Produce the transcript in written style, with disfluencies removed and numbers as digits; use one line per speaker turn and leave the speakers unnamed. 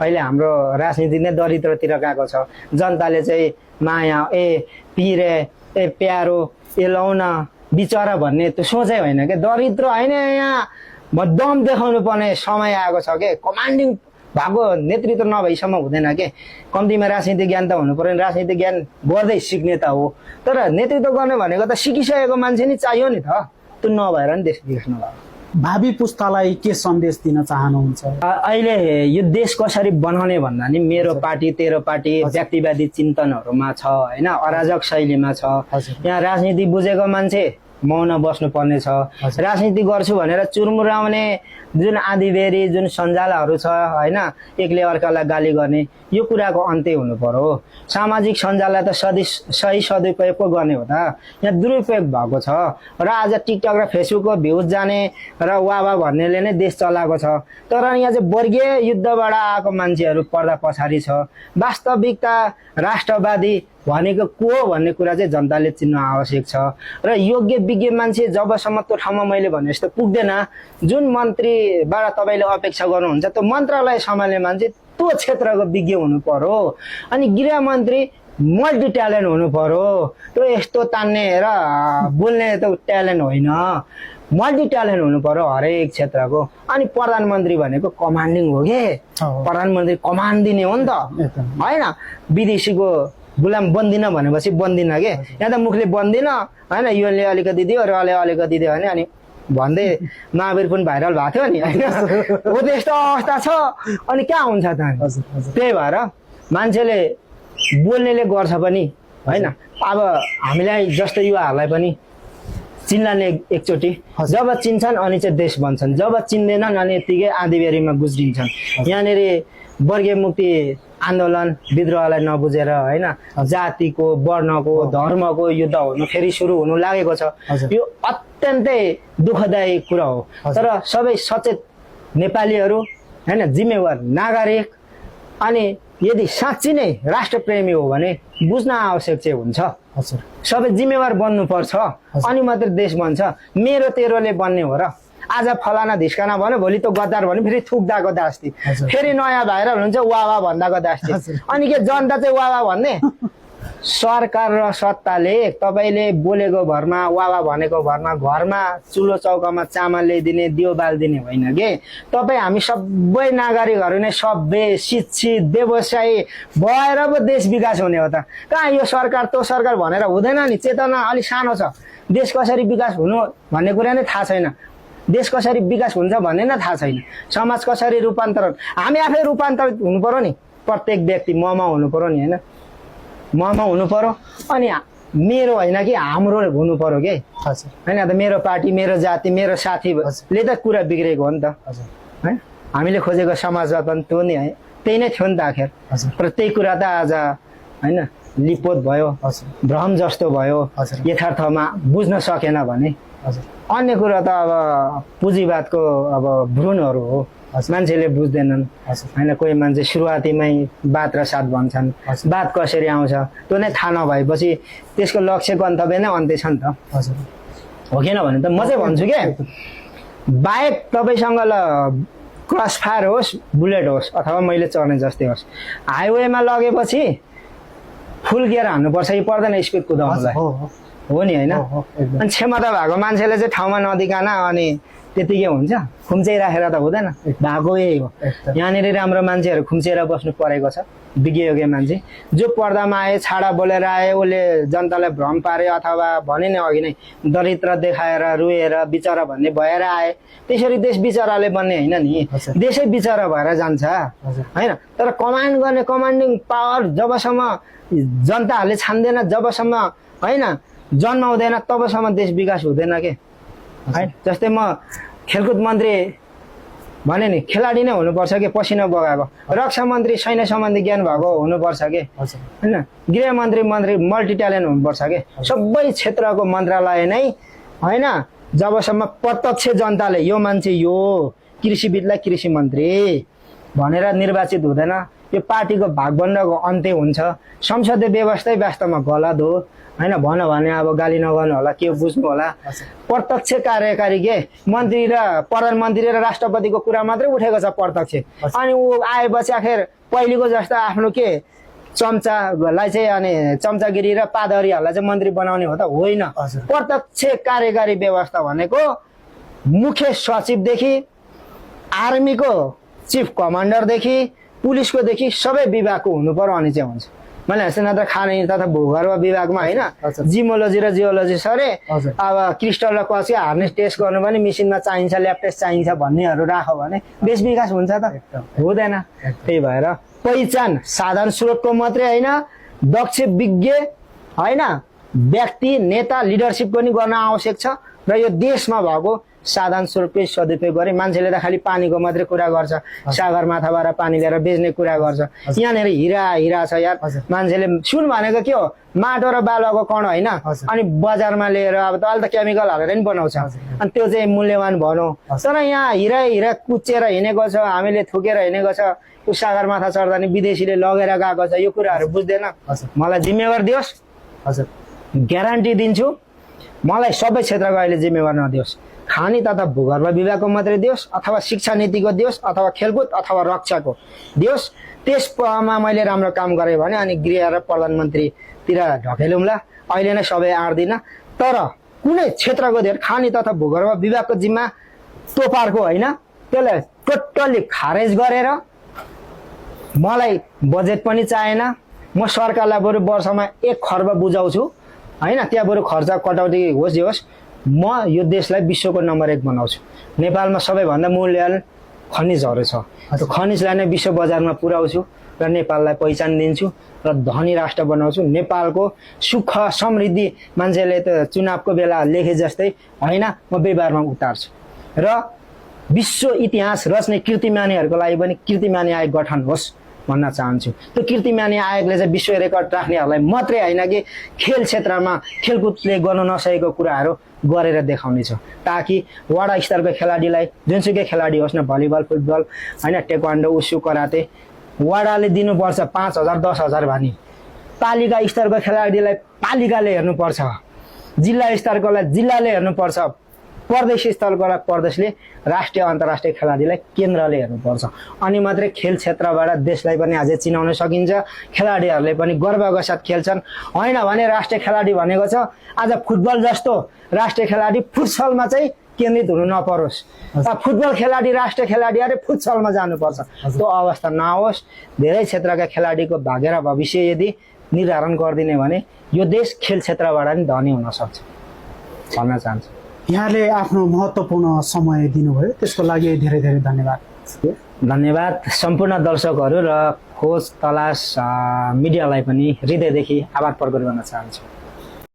अहिले हाम्रो राजनीति नै दरिद्रतिर गएको छ। जनताले चाहिँ माया पिरे प्यारो लाउन बिचरा भन्ने त्यो सोचै होइन के। दरिद्र होइन, यहाँ दम देखाउनु पर्ने समय आएको छ के। कमान्डिङ भएको नेतृत्व नभएसम्म हुँदैन के। कम्तीमा राजनीतिक ज्ञान त हुनु पर्यो, राजनीतिक ज्ञान गर्दै सिक्ने त हो, तर नेतृत्व गर्ने भनेको त सिकिसकेको मान्छे नि चाहियो नि त। त्यो नभएर नि देश विकास नभयो।
भावी पुस्तालाई के सन्देश दिन चाहनुहुन्छ?
अहिले यो देश कसरी बनाउने भन्दा नि मेरो पार्टी तेरो पार्टी व्यक्तिवादी चिन्तनहरूमा छ होइन, अराजक शैलीमा छ। यहाँ राजनीति बुझेको मान्छे मौन बस्नु पर्ने छ। राजनीति गर्छु भनेर चुरमुराउने जुन आँधीबेरी जुन सञ्जालहरू छ होइन, एकले अर्कालाई गाली गर्ने, यो कुराको अन्त्य हुनु पर्यो। सामाजिक सञ्जाललाई त सही सदुपयोग पो गर्ने हो त, यहाँ दुरुपयोग भएको छ। र आज टिकटक र फेसबुकको भ्युज जाने र वाह भन्नेले नै देश चलाएको छ। तर यहाँ चाहिँ वर्गीय युद्धबाट आएको मान्छेहरू पर्दा पछाडि छ। वास्तविकता राष्ट्रवादी भनेको को हो भन्ने कुरा चाहिँ जनताले चिन्न आवश्यक छ। र योग्य विज्ञ मान्छे जबसम्म त्यो ठाउँमा मैले भने जस्तो पुग्दैन, जुन मन्त्रीबाट तपाईँले अपेक्षा गर्नुहुन्छ त्यो मन्त्रालय सम्हाल्ने मान्छे त्यो क्षेत्रको विज्ञ हुनु पर्यो। अनि गृहमन्त्री मल्टी ट्यालेन्ट हुनु पर्यो। त्यो यस्तो तान्ने र बोल्ने त ट्यालेन्ट होइन, मल्टी ट्यालेन्ट हुनु पर्यो हरेक क्षेत्रको। अनि प्रधानमन्त्री भनेको कमान्डिङ हो के। प्रधानमन्त्री कमान्ड दिने हो नि त होइन। विदेशीको गुलाम बन्दिन भनेपछि बन्दिन के। यहाँ त मुखले बन्दिन होइन, योले अलिकति दियो र अलिकति दियो भने अनि भन्दै महावीर पनि भाइरल भएको थियो नि होइन। हो त्यस्तो अवस्था छ। अनि कहाँ हुन्छ त? त्यही भएर मान्छेले बोल्नेले गर्छ पनि होइन। अब हामीलाई जस्तो युवाहरूलाई पनि चिन्लाने एकचोटि, जब चिन्छन् अनि चाहिँ देश बन्छन्, जब चिन्दैनन् अनि यत्तिकै आँधीबेरीमा गुज्रिन्छन्। यहाँनिर वर्गीय मुक्ति आन्दोलन विद्रोहलाई नबुझेर होइन, जातिको वर्णको धर्मको युद्ध हुनु फेरि सुरु हुनु लागेको छ। यो अत्यन्तै दुःखदायी कुरा हो। तर सबै सचेत नेपालीहरू होइन, जिम्मेवार नागरिक अनि यदि साँच्ची नै राष्ट्रप्रेमी हो भने बुझ्न आवश्यक चाहिँ हुन्छ। सबै जिम्मेवार बन्नुपर्छ अनि मात्र देश बन्छ। मेरो तेरोले बन्ने हो र। आज फलाना धिस्काना भन्यो, भोलि त गद्दार भन्यो, फेरि थुक्दाको दास्ती, फेरि नयाँ भाइरल हुन्छ वाह भन्दाको दास्ती। अनि के जनता चाहिँ वाह भन्ने? सरकार र सत्ताले तपाईँले बोलेको भरमा वाह भनेको भरमा घरमा चुलो चौकामा चामल ल्याइदिने दियो बालिदिने होइन के। तपाईँ हामी सबै नागरिकहरू नै सभ्य शिक्षित व्यवसायी भएर पो देश विकास हुने हो त। कहाँ यो सरकार त्यो सरकार भनेर हुँदैन नि। चेतना अलिक सानो छ। देश कसरी विकास हुनु भन्ने कुरा नै थाहा छैन। देश कसरी विकास हुन्छ भन्ने नै थाहा छैन। समाज कसरी रूपान्तरण, हामी आफै रूपान्तरित हुनु पर्यो नि। प्रत्येक व्यक्ति ममा हुनु पर्यो नि होइन, ममा हुनु पर्यो। अनि मेरो होइन कि हाम्रो हुनु पर्यो के होइन। त मेरो पार्टी मेरो जाति मेरो साथीले त कुरा बिग्रेको हो नि त है। हामीले खोजेको समाजमा पनि त्यो नै है, त्यही नै थियो नि त आखिर। र त्यही कुरा त आज होइन लिपोत भयो, भ्रम जस्तो भयो, यथार्थमा बुझ्न सकेन भने। अन्य कुरा त अब पुँजीवादको अब भ्रूणहरू हो, मान्छेले बुझ्दैनन् होइन। कोही मान्छे सुरुवातीमै बात र साथ भन्छन्, बात कसरी आउँछ त्यो नै थाहा नभएपछि त्यसको लक्ष्य गन्तव्य नै अन्त्य छ नि त, हो किन भने त म चाहिँ भन्छु के। बाइक तपाईँसँग ल क्रस फायर होस्, बुलेट होस् अथवा मैले चढ्ने जस्तै होस्, हाइवेमा लगेपछि फुल गियर हान्नुपर्छ कि पर्दैन स्पिड कुदाउनुलाई, हो नि होइन। अनि क्षमता भएको मान्छेले चाहिँ ठाउँमा नदिकान अनि त्यतिकै हुन्छ, खुम्चाइराखेर त हुँदैन। भएको यही हो। यहाँनिर राम्रो मान्छेहरू खुम्चिएर बस्नु परेको छ, विज्ञ योग्य मान्छे जो पर्दामा आए, छाडा बोलेर आए, उसले जनतालाई भ्रम पारे अथवा भने नै अघि नै दरिद्र देखाएर रोएर बिचरा भन्ने भएर आए। त्यसरी देश बिचराले बन्ने होइन नि, देशै बिचरा भएर जान्छ होइन। तर कमान्ड गर्ने कमान्डिङ पावर जबसम्म जनताहरूले छान्दैन, जबसम्म होइन जन्माउँदैन, तबसम्म देश विकास हुँदैन के है। जस्तै म खेलकुद मन्त्री भने नि खेलाडी नै हुनुपर्छ कि पसिना बगाएको, रक्षा मन्त्री सैन्य सम्बन्धी ज्ञान भएको हुनुपर्छ कि होइन, गृहमन्त्री मल्टी ट्यालेन्ट हुनुपर्छ कि। सबै क्षेत्रको मन्त्रालय नै होइन जबसम्म प्रत्यक्ष जनताले यो मान्छे यो कृषिविदलाई कृषि मन्त्री भनेर निर्वाचित हुँदैन। यो पार्टीको भागबण्डको अन्त्य हुन्छ। संसदीय व्यवस्थै वास्तवमा गलत हो होइन। भन भने अब गाली नगर्नु होला, के बुझ्नु होला। प्रत्यक्ष कार्यकारी के मन्त्री र प्रधानमन्त्री र राष्ट्रपतिको कुरा मात्रै उठेको छ प्रत्यक्ष। अनि ऊ आएपछि आखिर पहिलेको जस्तो आफ्नो के चम्चालाई चाहिँ अनि चम्चागिरी र पादरीहरूलाई चाहिँ मन्त्री बनाउने हो त होइन। प्रत्यक्ष कार्यकारी व्यवस्था भनेको मुख्य सचिवदेखि आर्मीको चिफ कमान्डरदेखि पुलिसकोदेखि सबै विभागको हुनु पर्यो अनि चाहिँ हुन्छ। मैले हेर्छु नत्र खाने तथा भूगर्भ विभागमा होइन जिमोलोजी र जियोलोजी सरे अब क्रिस्टल र कसी हार्नेस टेस्ट गर्नु पनि मिसिनमा चाहिन्छ, ल्याब टेस्ट चाहिन्छ भन्नेहरू राख्यो भने देश विकास हुन्छ त हुँदैन। त्यही भएर पहिचान साधन स्रोतको मात्रै होइन, दक्ष विज्ञ होइन व्यक्ति नेता लिडरसिप पनि गर्न आवश्यक छ। र यो देशमा भएको साधन स्रोतकै सदुपयोग गरे। मान्छेले त खालि पानीको मात्रै कुरा गर्छ, सागर माथाबाट पानी ल्याएर बेच्ने कुरा गर्छ। यहाँनिर हिरा हिरा छ यार। मान्छेले सुन भनेको के हो, माटो र बालुवाको कण होइन। अनि बजारमा लिएर अब त अहिले त केमिकल हालेर नि बनाउँछ, अनि त्यो चाहिँ मूल्यवान भनौँ। तर यहाँ हिरा हिरा कुचेर हिँडेको छ, हामीले थुकेर हिँडेको छ। ऊ सागर माथा चढ्दा नि विदेशीले लगेर गएको छ। यो कुराहरू बुझ्दैन। मलाई जिम्मेवार दियोस्, ग्यारेन्टी दिन्छु। मलाई सबै क्षेत्रको अहिले जिम्मेवार नदियोस्। खानी तथा भूगर्भ विभागको मात्रै दियोस्, अथवा शिक्षा नीतिको दियोस्, अथवा खेलकुद अथवा रक्षाको दियोस्। त्यसमा मैले राम्रो काम गरेँ भने अनि गृह र प्रधानमन्त्रीतिर ढकेलौँला। अहिले नै सबै आँट्दिनँ। तर कुनै क्षेत्रको दिएर खानी तथा भूगर्भ विभागको जिम्मा तोपारको होइन, त्यसलाई टोटल्ली खारेज गरेर मलाई बजेट पनि चाहिएन। म सरकारलाई बरु वर्षमा 1 खर्ब बुझाउँछु होइन, त्यहाँ बरु खर्च कटौती होस् जे होस्। म यो देशलाई विश्वको नम्बर 1 बनाउँछु। नेपालमा सबैभन्दा मूल्यवान खनिजहरू छ, त्यो खनिजलाई नै विश्व बजारमा पुर्याउँछु र नेपाललाई पहिचान दिन्छु र धनी राष्ट्र बनाउँछु। नेपालको सुख समृद्धि मान्छेले त चुनावको बेला लेखे जस्तै होइन, म व्यवहारमा उतार्छु। र विश्व इतिहास रच्ने कीर्तिमानीहरूको लागि पनि कीर्तिमानी आयोग गठन होस् भन्न चाहन्छु। त्यो कीर्तिमानी आयोगले चाहिँ विश्व रेकर्ड राख्नेहरूलाई मात्रै होइन कि खेल क्षेत्रमा खेलकुदले गर्न नसकेको कुराहरू गरेर देखाउने छ, ताकि वडा स्तरको खेलाडीलाई जुनसुकै खेलाडी होस् न, भलिबल फुटबल होइन टेक्वान्डो उसु कराते वडाले दिनुपर्छ 5,000 10,000 भनी। पालिका स्तरको खेलाडीलाई पालिकाले हेर्नुपर्छ, जिल्ला स्तरकोलाई जिल्लाले हेर्नुपर्छ, प्रदेश स्तरकोलाई प्रदेशले, राष्ट्रिय अन्तर्राष्ट्रिय खेलाडीलाई केन्द्रले हेर्नुपर्छ। अनि मात्रै खेल क्षेत्रबाट देशलाई पनि अझै चिनाउन सकिन्छ। खेलाडीहरूले पनि गर्वका साथ खेल्छन्। होइन भने राष्ट्रिय खेलाडी भनेको छ आज फुटबल जस्तो राष्ट्रिय खेलाडी फुटसलमा चाहिँ केन्द्रित हुनु नपरोस्। फुटबल खेलाडी राष्ट्रिय खेलाडी अरे फुटसलमा जानुपर्छ। त्यो अवस्था नहोस्। धेरै क्षेत्रका खेलाडीको भाग्य र भविष्य यदि निर्धारण गरिदिने भने यो देश खेल क्षेत्रबाट नि धनी हुन सक्छ भन्न चाहन्छु।
यहाँले आफ्नो महत्त्वपूर्ण समय दिनुभयो, त्यसको लागि धेरै धेरै धन्यवाद।
धन्यवाद सम्पूर्ण दर्शकहरू र खोज तलास मिडियालाई पनि हृदयदेखि आभार प्रकट गर्न चाहन्छु।